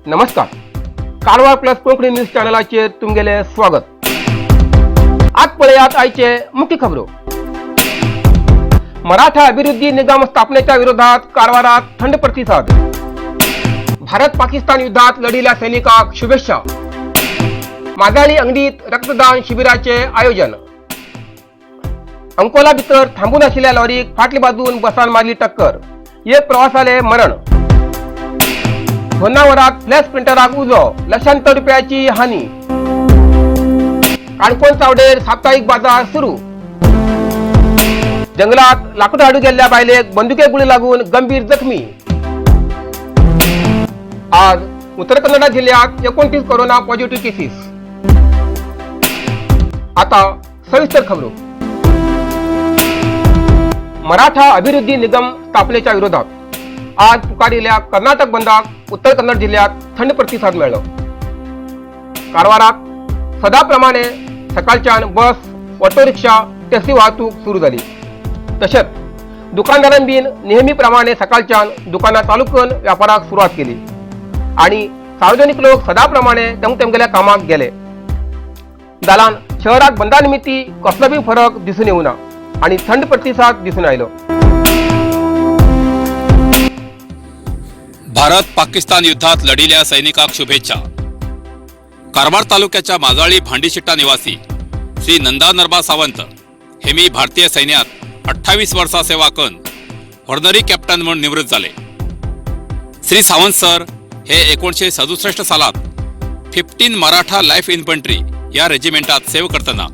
नमस्कार, Karwar plus Konkani news चॅनलाचेर तुमगेलें स्वागत. आज पळयात आयचे मुख्य खबरो. मराठा अभिवृद्धी निगम स्थापनेच्या विरोधात कारवारात थंड प्रतिसाद. भारत पाकिस्तान युद्धात लढिल्ल्या सैनिकाक शुभेच्छा. माजाळी अंगडीत रक्तदान शिबिराचे आयोजन. अंकोला भितर थांबून आशिल्ल्या लॉरीक फाटले बाजून बसान मारली टक्कर, एक प्रवासाले मरण. होन्नावरात फ्लॅश प्रिंटराक उजो, लक्षांतर रुपयाची हानी. काणकोण चावडेर साप्ताहिक बाजार सुरू. जंगलात लाकूड हाडू गेल्ल्या बायलेक बंदुके गुळी लागून गंभीर जखमी. आज उत्तर कन्नडा जिल्ह्यात 29 कोरोना पॉझिटिव्ह केसीस. आता सविस्तर खबरो. मराठा अभिवृद्धी निगम स्थापनेच्या विरोधात आज पुकारिल्ल्या कर्नाटक बंदाक उत्तर कन्नड जिल्ह्यात थंड प्रतिसाद मेळ्ळो. कारवारात सदाप्रमाणे सकाळच्यान बस, ऑटो रिक्षा, टॅक्सी वाहतूक सुरू झाली. तशेंच दुकानदारां बीन नेहमीप्रमाणे सकाळच्यान दुकानां चालू करून व्यापाराक सुरवात केली आणि सार्वजनिक लोक सदाप्रमाणे तेमगेल्या कामाक गेले. जाल्यान शहरात बंदा निमित्ती कसलो बी फरक दिसून येवना आणि थंड प्रतिसाद दिसून आयलो. भारत पाकिस्तान युद्धात लढिल्ल्या सैनिकाक शुभेच्छा. कारवार तालुक्याच्या माजाळी भांडीशिट्टा निवासी श्री नंदा नरबा सावंत हे मी भारतीय सैन्यात 28 वर्सां सेवा करून ऑर्डनरी कॅप्टन म्हूण निवृत्त जाले. श्री सावंत सर हे 1967 सालात 15 मराठा लाईफ इन्फंट्री या रेजिमेंटात सेव करतना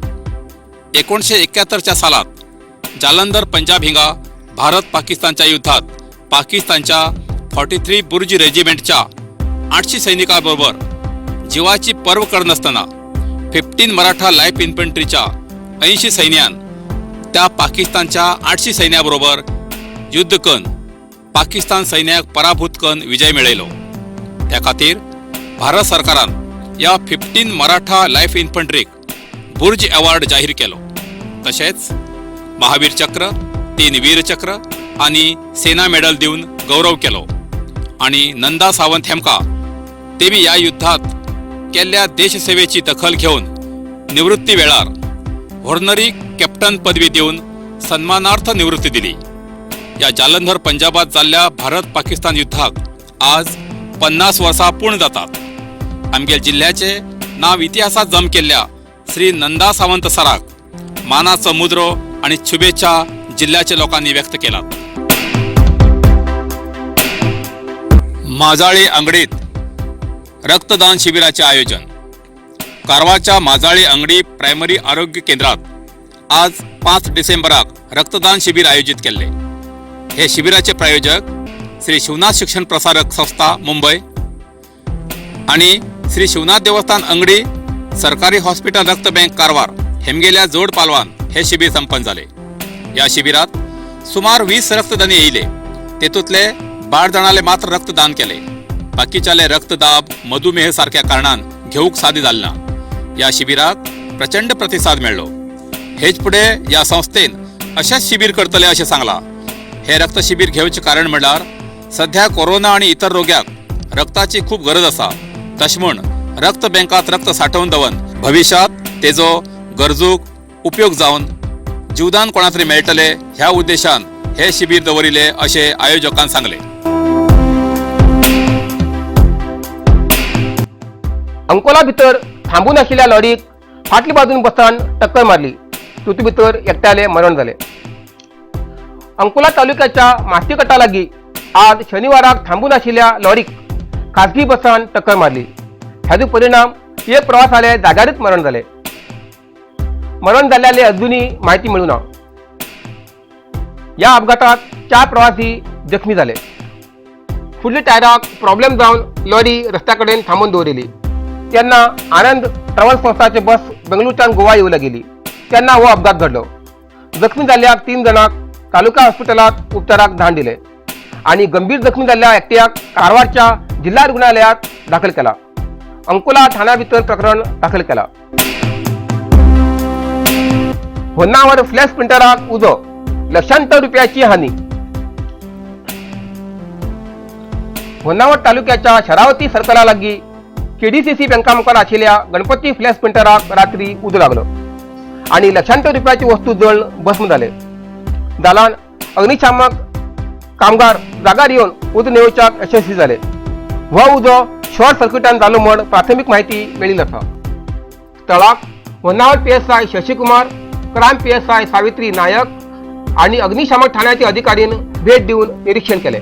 1971च्या सालात जालंधर पंजाब हिंगा भारत पाकिस्तानच्या युद्धात पाकिस्तानच्या 43 बुर्ज रेजिमेंटच्या 800 सैनिकांबरोबर जीवाची पर्व करनासतना 15 मराठा लाईफ इन्फंट्रीच्या 80 सैन्यान त्या पाकिस्तानच्या 800 सैन्याबरोबर युद्ध करून पाकिस्तान सैन्याक पराभूत करून विजय मेळयलो. त्या खातीर भारत सरकारान या 15 मराठा लाईफ इन्फंट्रीक बुर्ज अवॉर्ड जाहीर केलो. तशेंच महावीर चक्र, 3 वीरचक्र आनी सेना मेडल दिवन गौरव केलो आणि नंदा सावंत हेमका तेमी ह्या युद्धात केल्ल्या देशसेवेची दखल घेवन निवृत्ती वेळार ऑर्डनरी कॅप्टन पदवी दिवन सन्मानार्थ निवृत्ती दिली. या जालंधर पंजाबात जाल्ल्या भारत पाकिस्तान युद्धाक आज 50 वर्सां पूर्ण जातात. आमगेल जिल्ह्याचे नाव इतिहासात जम केल्ल्या श्री नंदा सावंत सराक मानाचो मुद्रो आणि शुभेच्छा जिल्ह्याच्या लोकांनी व्यक्त केलात. माजाळी अंगडीत रक्तदान शिबिराचे आयोजन. कारवारच्या माजाळी अंगडी प्रायमरी आरोग्य केंद्रात आज 5 डिसेंबराक रक्तदान शिबिर आयोजित केल्ले. हे शिबिराचे प्रायोजक श्री शिवनाथ शिक्षण प्रसारक संस्था मुंबई आणि श्री शिवनाथ देवस्थान अंगडी, सरकारी हॉस्पिटल रक्त बँक कारवार हेमगेल्या जोड पालवान हे शिबिर संपन्न झाले. या शिबिरात सुमार 20 रक्तदानी येयले. तेतूंतले 12 जाणाले मात्र रक्तदान केले. बाकीच्याले रक्तदाब, मधुमेह सारख्या कारणान घेवंक साध्य जालें ना. या शिबिराक प्रचंड प्रतिसाद मेळ्ळो. हेच फुडें या संस्थेन अशेंच शिबीर करतले अशें सांगलां. हे रक्त शिबीर घेवचें कारण म्हणल्यार सध्या कोरोना आणि इतर रोग्याक रक्ताची खूब गरज आसा. तशें म्हूण रक्त बँकात रक्त साठोवन दवरून भविश्यात तेजो गरजूक उपयोग जावन जीवदान कोणा तरी मेळटले ह्या उद्देशान हे शिबीर दवरिले अशें आयोजकान सांगले. अंकोला भितर थांबून आशिल्ल्या लॉरीक फाटले बाजून बसान टक्कर मारली. तितूंत भितर एकट्याले मरण जालें. अंकोला तालुक्याच्या मास्तीकटा लागीं आज शनिवाराक थांबून आशिल्ल्या लॉरीक खाजगी बसान टक्कर मारली. हाजो परिणाम एक प्रवासाले जाग्यारच मरण जालें. मरण जाल्ल्याले अजूनही माहिती मेळूं ना. ह्या अपघातात 4 प्रवासी जखमी जाले. फुडल्या टायराक प्रॉब्लेम जावन लॉरी रस्त्या कडेन थांबोवन दवरिल्ली तेन्ना आनंद ट्रॅव्हल्स संस्थाचे बस बेंगळुरूच्यान गोवा येवं लागिल्ली तेन्ना हो अपघात घडलो. जखमी जाल्ल्या 3 जाणांक तालुका हॉस्पिटलात उपचाराक धाड दिले आणि गंभीर जखमी जाल्ल्या एकट्याक कारवारच्या जिल्हा रुग्णालयात दाखल केला. अंकोला ठाण्या भितर प्रकरण दाखल केला. होन्नावर फ्लॅश प्रिंटराक उजो, लक्षांतर रुपयाची हानी. होन्नावर तालुक्याच्या शरावती सर्कला लागीं केडीसीसी बँका मुखार आशिल्ल्या गणपती फ्लॅश प्रिंटराक रात्री उजो लागलो आनी लक्षांतर रुपयाची वस्तू जळून भस्म जाले. जालान अग्निशामक कामगार जाग्यार येवन उजो नेवच्याक यशस्वी जाले. हो उजो शॉर्ट सर्किटान जालो म्हण प्राथमीक माहिती मेळिल्ली आसा. स्थळाक Honnavar PSI Shashikumar, crime PSI Savitri Nayak आणि अग्निशामक ठाण्याचे अधिकाऱ्यांनी भेट देऊन निरीक्षण केले.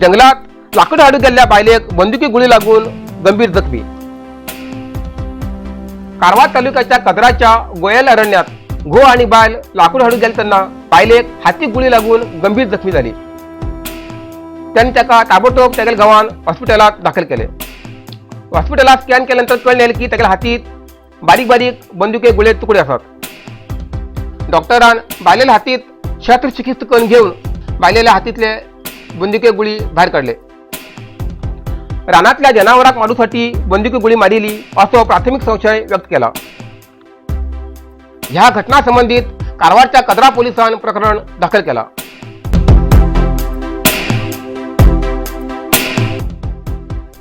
जंगलात लाकूड हाडूंक गेल्ल्या बायलेक बंदुकी गुळी लागून गंभीर जखमी. कारवार तालुक्याच्या कदराच्या गोयल अरण्यात घो आणि बायल लाकूड हाडूंक गेले तेन्ना बायलेक हाती गुळी लागून गंभीर जखमी झाली. त्यांनी ताका ताबडतोब तेगेल्या गांवान हॉस्पिटलात दाखल केले. हॉस्पिटलात स्कॅन केल्यानंतर कळलें की तेगेल्या हातीत बारीक बारीक बंदुके गुळे तुकडे आसात. डॉक्टरान बायलेल्या हातीत शस्त्रचिकित्सा करून घेऊन बायलेल्या हातीतले बंदुके गुळी भायर काडले. रानातल्या जनावरांक मारूसाठी बंदुकी गुळी मारिली असो प्राथमिक संशय व्यक्त केला. ह्या घटना संबंधित कारवारच्या कदरा पोलिसांन प्रकरण दाखल केला.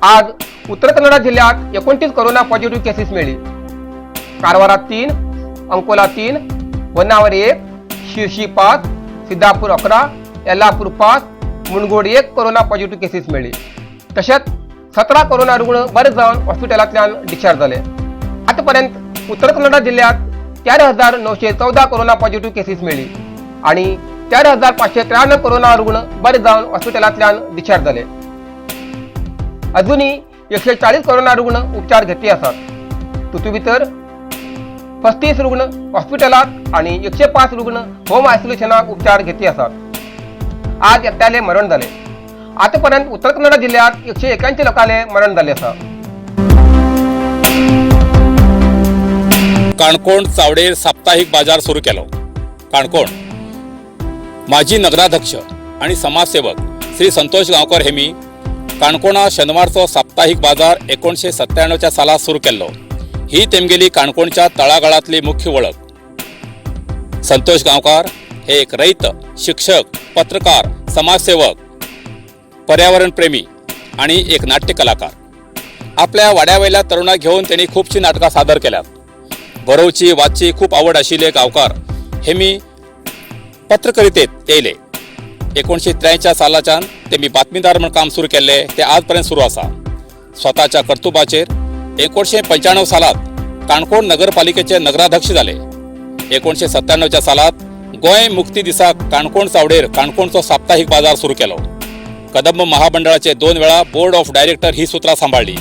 आज उत्तर कन्नडा जिल्ह्यात 29 कोरोना पॉझिटिव्ह केसेस मिळली. कारवारात 3, Ankola 3, Honnavar 1, Sirsi 5, Siddapur 11, Yellapur 5, Mundgod 1 corona positive cases मिळली. तशेंच 17 कोरोना रुग्ण बरे जावन हॉस्पिटलांतल्यान डिस्चार्ज जाले. आतापर्यंत उत्तर कन्नडा जिल्ह्यात 4914 कोरोना पॉझिटिव्ह केसेस मिळली आणि 4593 कोरोना रुग्ण बरे जावन हॉस्पिटलांतल्यान डिस्चार्ज जाले. अजूनही 140 कोरोना रुग्ण उपचार घेतले आसात. तातूंत भितर 35 रुग्ण हॉस्पिटलात आणि 105 रुग्ण होम आयसोलेशनाक उपचार घेतले आसात. आज एकट्याले मरण जाले. आतापर्यंत उत्तर कन्नडा जिल्ह्यात 181 लोकांले मरण जाले आसा. काणकोण चावडेर साप्ताहिक बाजार सुरू केलो. काणकोण माजी नगराध्यक्ष आणि समाजसेवक श्री संतोष गांवकर हेमी काणकोणा शनिवारचो साप्ताहिक बाजार 1997च्या सालात सुरू केल्लो. ही तेमगेली काणकोणच्या तळागाळांतली मुख्य वळख. संतोष गांवकार हे एक रयत, शिक्षक, पत्रकार, समाजसेवक, पर्यावरण प्रेमी आणि एक नाट्य कलाकार. आपल्या वाड्यावयल्या तरुणाक घेवन तेणी खुबशीं नाटकां सादर केल्यात. बरोवची वाचची खूब आवड आशिल्ले गांवकार हे मी पत्रकारितेत येयले. 1983च्या सालाच्यान ते मी बातमीदार म्हण काम सुरू केल्ले, ते आज पर्यंत सुरू आसा. स्वताच्या कर्तुबाचेर 1995 सालात काणकोण नगरपालिकेचे नगराध्यक्ष जाले. 1997च्या सालात गोंय मुक्ती दिसा काणकोण चावडेर काणकोणचो साप्ताहिक बाजार सुरू केलो. कदंब महामंडळाचे 2 वेळा बोर्ड ऑफ डायरेक्टर ही सुत्रां सांबाळ्ळी.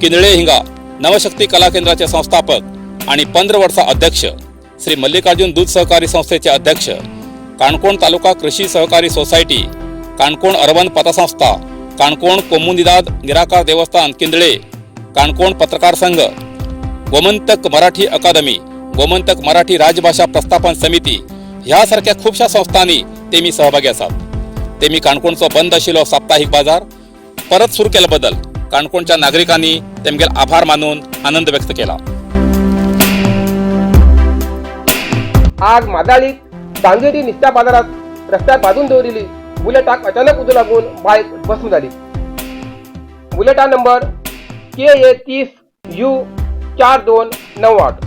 किंदळे हिंगा नवशक्ती कला केंद्राचे संस्थापक आणि 15 वर्सां अध्यक्ष, श्री मल्लिकार्जुन दूध सहकारी संस्थेचे अध्यक्ष, काणकोण तालुका कृषी सहकारी सोसायटी, काणकोण अर्बन पतसंस्था, काणकोण कोमुनिदाद निराकार देवस्थान किंदळे, काणकोण पत्रकार संघ, गोमंतक मराठी अकादमी, गोमंतक मराठी राजभाषा प्रस्थापन समिती ह्या सारख्या खुबशा संस्थांनी ते मी सहभागी आसात. ते मी काणकोणचो बंद आशिल्लो साप्ताहिक बाजार परत सुरू केल्या बद्दल काणकोणच्या नागरिकांनी तेमगेल आभार मानून आनंद व्यक्त केला. आज मादाळीत दांगेरी निस्त्या बाजारात रस्त्यात बांधून दवरिल्ली बुलेटाक अचानक उजो लागून बायक भस्म जाली. बुलेटा नंबर KA 30 U 4298.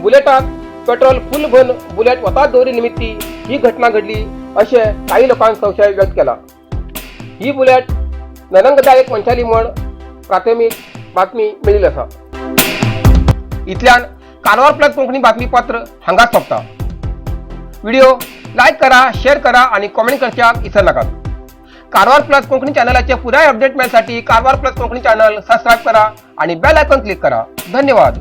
बुलेटाक पेट्रोल फुल भरून बुलेट वतात दवरी निमित्ती ही घटना घडली अशें काही लोकांनी संशय व्यक्त केला. ही बुलेट नरंगदायक मनशाली म्हण प्राथमीक बातमी मेळिल्ली आसा. इतल्यान कारवार प्लस कोंकणी बातमीपत्र हांगाच सोंपता. व्हिडिओ लायक करा, शेअर करा आणि कॉमेंट करच्याक विसर नाकात. कारवार प्लस कोंकणी चॅनलाचे पुराय अपडेट मेळसाठी Karwar plus Konkani channel subscribe करा आणि बेल आयकॉन क्लिक करा. धन्यवाद.